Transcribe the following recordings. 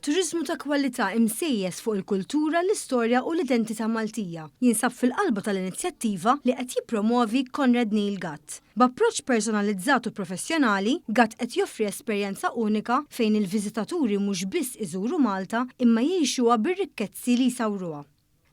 Turiżmu ta' kwalità imsejjes fuq il-kultura, l-istorja u l-identità Maltija jinsab fil-qalba tal-inizjattiva li qed jippromovi Conrad Neil Gatt. B'approċċ personalizzat u professjonali, Gatt qed joffri esperjenza unika fejn il-viżitaturi mhux biss iżuru Malta imma jgħixuha bir-rikkezzi li jsawruha.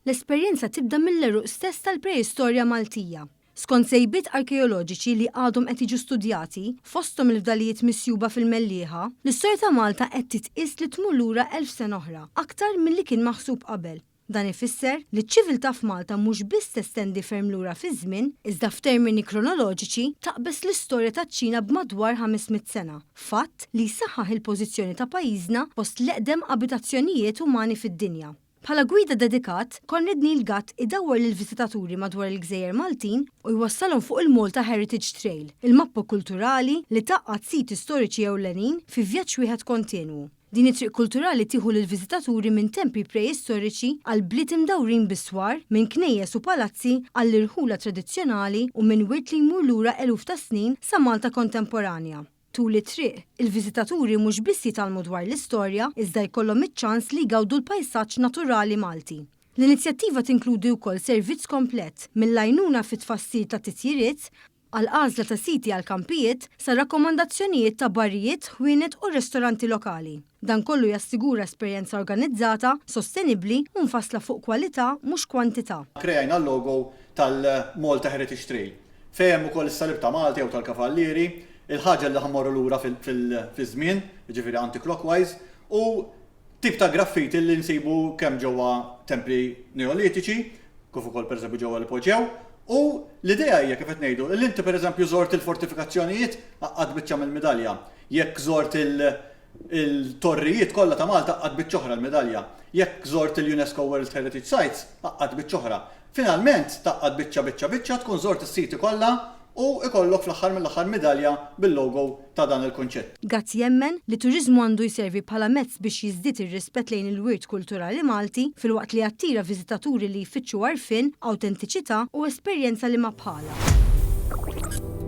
L-esperjenza tibda mill-għeruq stess tal-preistorja Maltija. Skont sejbiet arkeoloġiċi li għadhom qed jiġu studjati, fosthom il-fdalijiet misjuba fil-Mellieħa, l-istorja ta' Malta qed titqies li tmur lura 1,000 sena oħra, aktar milli kien maħsub qabel. Dan ifisser li ċ-ċiviltà f'Malta mhux biss testendi ferm lura fiż-żmien, iżda f'termini kronoloġiċi taqbeż l-istorja taċ-Ċina b'madwar 500 sena, fatt li jsaħħaħ il-pożizzjoni ta' pajjiżna fost l-eqdem abitazzjonijiet umani fid-dinja. Bħala gwida dedikat, Conrad Neil Gatt idawwar lill-viżitaturi madwar il-gżejjer Maltin u jwassalhom fuq il-Malta Heritage Trail, il-mappa kulturali li tgħaqqad siti storiċi ewlenin fi vjaġġ wieħed kontinwu. Din it-triq kulturali tieħu lill-viżitaturi minn tempji preistoriċi għal bliet imdawrin bi swar, minn knejjes u palazzi għall-irħula tradizzjonali u minn wirt li jmur lura eluf ta' snin sa Malta kontemporanja. Tul it-triq, il-viżitaturi mhux biss jitgħallmu dwar l-istorja, iżda jkollhom iċ-ċans li jgawdu l-pajsaġġ naturali Malti. L-inizjattiva tinkludi wkoll servizz komplet, mill-għajnuna fit-tfassil ta' titjiriet, għal għażla ta' siti għall-kampijiet, sa rakkomandazzjonijiet ta' barijiet, ħwienet u restoranti lokali. Dan kollu jassigura esperjenza organizzata, sostenibbli u mfassla fuq kwalità mhux kwantità. Kreajna l-logo tal-Malta Heritage Trail. Fejn hemm ukoll is-salib ta' Malta jew tal-Kavallieri, il-ħaġa li ħa mmorru lura fiż-żmien, jiġifieri anti-clockwise, u tip ta' graffiti li nsibu kemm ġewwa templi Neolitiċi, kif ukoll pereżempju ġewwa l-Ipoġew, u l-idea hija kif qed ngħidu, li inti pereżempju żort il-fortifikazzjonijiet, għaqqadt biċċa mill-midalja. Jekk żort il-torrijiet kollha ta' Malta għaqqadt biċċa oħra l-midalja. Jekk żort il-UNESCO World Heritage Sites, għaqqadt biċċa oħra. Finalment, tgħaqqad biċċa biċċa biċċa tkun żort is-siti kollha u ikollok fl-aħħar mill-aħħar midalja bil-logo ta' dan il-kunċett. Gatt jemmen li turiżmu għandu jservi bħala mezz biex jiżdied ir-rispett lejn il-wirt kulturali Malti filwaqt li jattira viżitaturi li jfittxu għarfien, awtentiċità u esperjenza li ma bħalha.